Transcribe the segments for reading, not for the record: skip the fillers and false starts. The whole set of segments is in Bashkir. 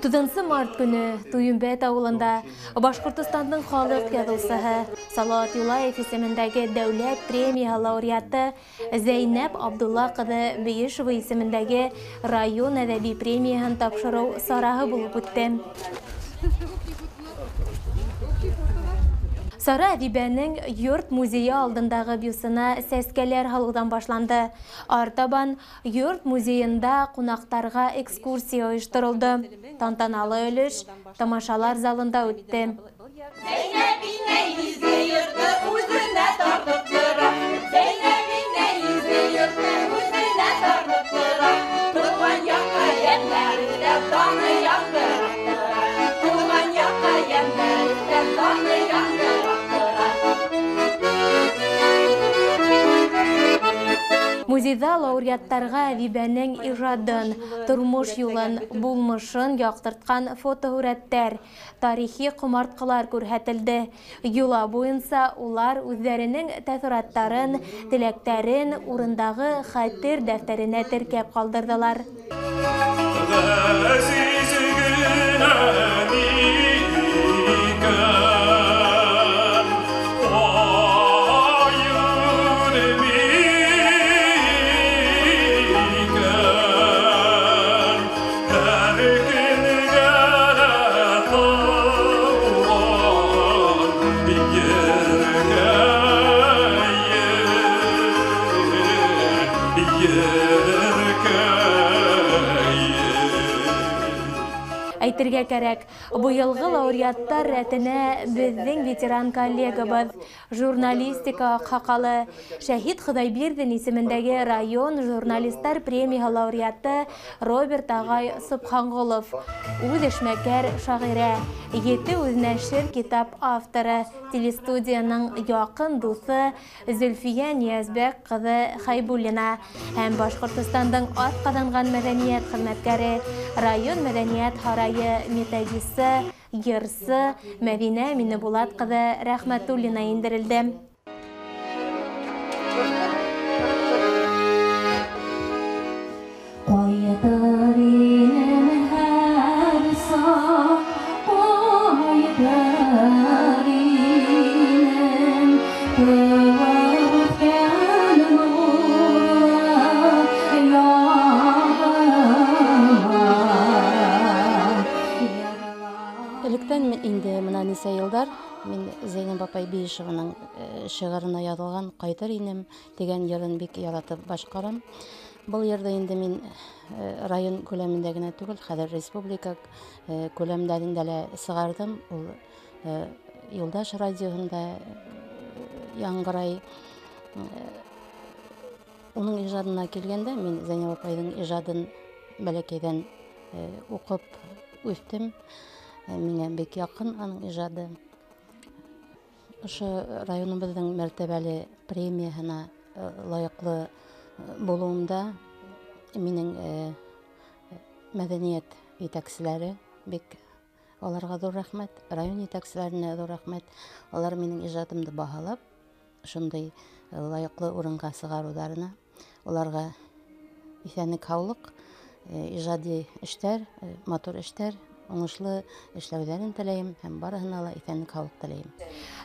30 март көнө Туйымбәт ауылында Башҡортостандың халыҡ яҙыусыһы Салауат Юлаев исемендәге дәүләт премияһы лауреаты Зәйнәб Абдулла ҡыҙы Бейешева исемендәге район әҙәби премияһын тапшырыу сараһы булып үтте. Сара әҙибәнең йорт музейы алдындағы бюсына сәскәләр һалыуҙан башланды. Артабан йорт музейында ҡунаҡтарға экскурсия ойошторолдо. Тантаналы өлөш тамашалар залында үтте. Зәйнәб инәй изге йорты үҙенә тартып тора. Зәйнәб инәй изге йорты үҙенә тартып тора. Тыуған яҡҡа йәмдәр эҙләп даны яңғырап тора. Тыуған яҡҡа йәмдәр эҙләп даны яңғырап тора. Музейҙа лауреаттарға әҙибәнең ижадын, тормош юлын, булмышын яҡтыртҡан фотоһүрәттәр, тарихи ҡомартҡылар күрһәтелде. Йола буйынса улар үҙҙәренең тәьҫораттарын, теләктәрен урындағы хәтер дәфтәренә теркәп ҡалдырҙылар. Әйтергә кәрәк, быйылғы лауреаттар рәтенә беҙҙең ветеран коллегабыҙ, журналистика аҡһаҡалы, Шәһит Хоҙайбирҙин исемендәге район журналистар премияһы лауреаты Роберт ағай Собханғолов, үҙ эшмәкәр шағирә, 7 үҙнәшер китап авторы, телестудияның яҡын дуҫы Зөлфиә Ниязбәк ҡыҙы Хәйбуллина һәм Башҡортостандың атҡаҙанған мәҙәниәт хеҙмәткәре, район мәҙәниәт һарайы методисы, йырсы Мәҙинә Минебулат ҡыҙы Рәхмәтуллина индерелде. Ҡайтыр инем һәр саҡ, ҡайтыр инем, тыуып үҫкән нурлы яғыма. Электән инде мына нисә йылдар мин Зәйнәб апай Бейешеваның шиғырына яҙылған «Ҡайтыр инем» тигән йырын бик яратып башҡарам. Был йырҙы инде мин район күләмендә генә түгел, хәҙер республика күләмдәрендә лә сығарҙым. Ул Юлдаш радиоһында яңғырай. Уның ижадына килгәндә, мин Зәйнәб апайҙың ижадын бәләкәйҙән уҡып үҫтем. Миңә бик яҡын аның ижады. Ошо районыбыҙҙың мәртәбәле премияһына лайыҡлы булыуымда минең мәҙәниәт етәкселәре бик аларға ҙур рәхмәт, район етәкселәренә ҙур рәхмәт. Алар минең ижадымды баһалап, шундай лайыҡлы урынға сығарыуҙарына, уларға иҫәнлек, һаулыҡ, ижади эштәр, матур эштәр, уңышлы эшләүҙәрен теләйем һәм барыһына ла иҫәнлек, һаулыҡ теләйем.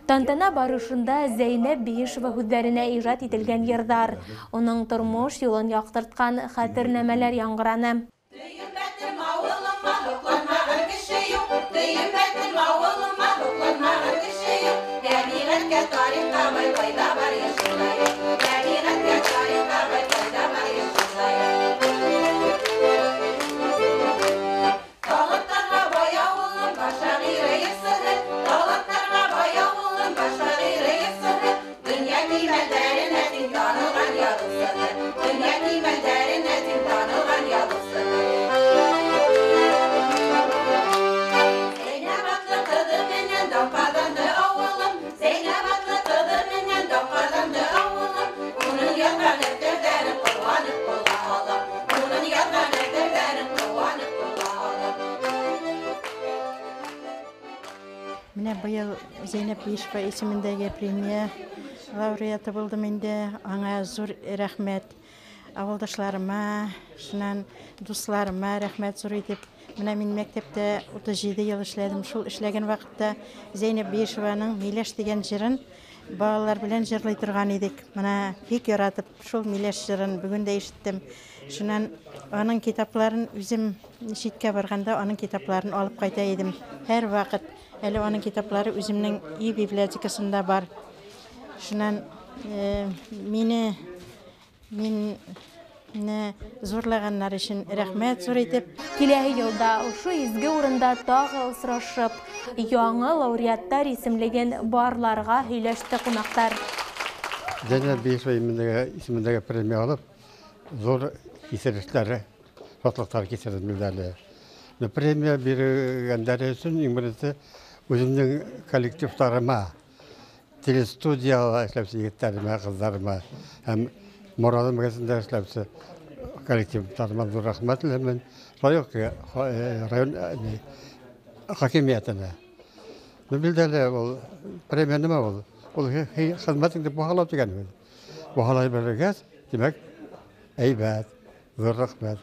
Тантана барышында Зәйнәб Бейешева һүҙҙәренә ижад ителгән йырҙар, уның тормош юлын яҡтыртҡан хәтернәмәләр яңғыраны. Төйөмбәтем ауылыма һоҡланмаған кеше юҡ, Төйөмбәтем ауылыма һоҡланмаған кеше юҡ. Тәбиғәткә, тарихҡа бай, файҙа бар йышында юҡ. Тәбиғәткә, тарихҡа бай, файҙа бар йышында юҡ. Таланттарға бай ауылым, бар шағиры, йырсыһы. Таланттарға бай ауылым, бар шағиры, йырсыһы. Донъя кимәлдәренә тиң танылған яҙыусыһы. Донъя кимәлдәренә тиң танылған яҙыусыһы. Зәйнәб атлы ҡыҙы менән дан ҡаҙанды ауылым. Зәйнәб атлы ҡыҙы менән дан ҡаҙанды ауылым. Уның яҙған дәфтәрҙәрен ҡыуанып ҡулға алам. Уның яҙған дәфтәрҙәрен ҡыуанып ҡулға алам. Менә быйыл Зәйнәб Бейешева исемендәге премия лауреаты булдым инде. Аңа ҙур рәхмәт. Ауылдашларыма, шунан дуҫларыма рәхмәт ҙур итеп. Менә мин мәктәптә 37 ел эшләдем. Шул эшләгән вакытта Зәйнәб Биишеваның Миләш дигән җырын балалар белән җырлый торган идек. Менә бик яратып шул Миләш җырын бүген дә ишеттем. Шуннан аның китапларын үзем читкә барганда аның китапларын алып кайта идем. Һәр вакыт әле аның китаплары үземнең өй библиотекасында бар. Шуннан мине мин зурлаганнар өчен рәхмәт зур итеп. Киләһе елда ошо изге урында тагы осрашып, яңы лауреаттар исемлеген барларга һөйләште кунаклар. Зәйнәб Биишева исемендәге премия алып, зур кисерешләре, шатлыклар кисердем билгеле. Премия биргәннәре өчен иң беренче үземнең коллективтарыма, телестудияла эшләүче егетләремә, кызларыма һәм Моралы магазинда эшләүче коллективтарыма зур рәхмәт теләмен. Шулай ук район хакимиятенә. Билгеле, ул премия нимә ул? Ул хезмәтеңде баһалау дигән һүҙ. Баһалай белгәс, димәк, әйбәт, зур рәхмәт.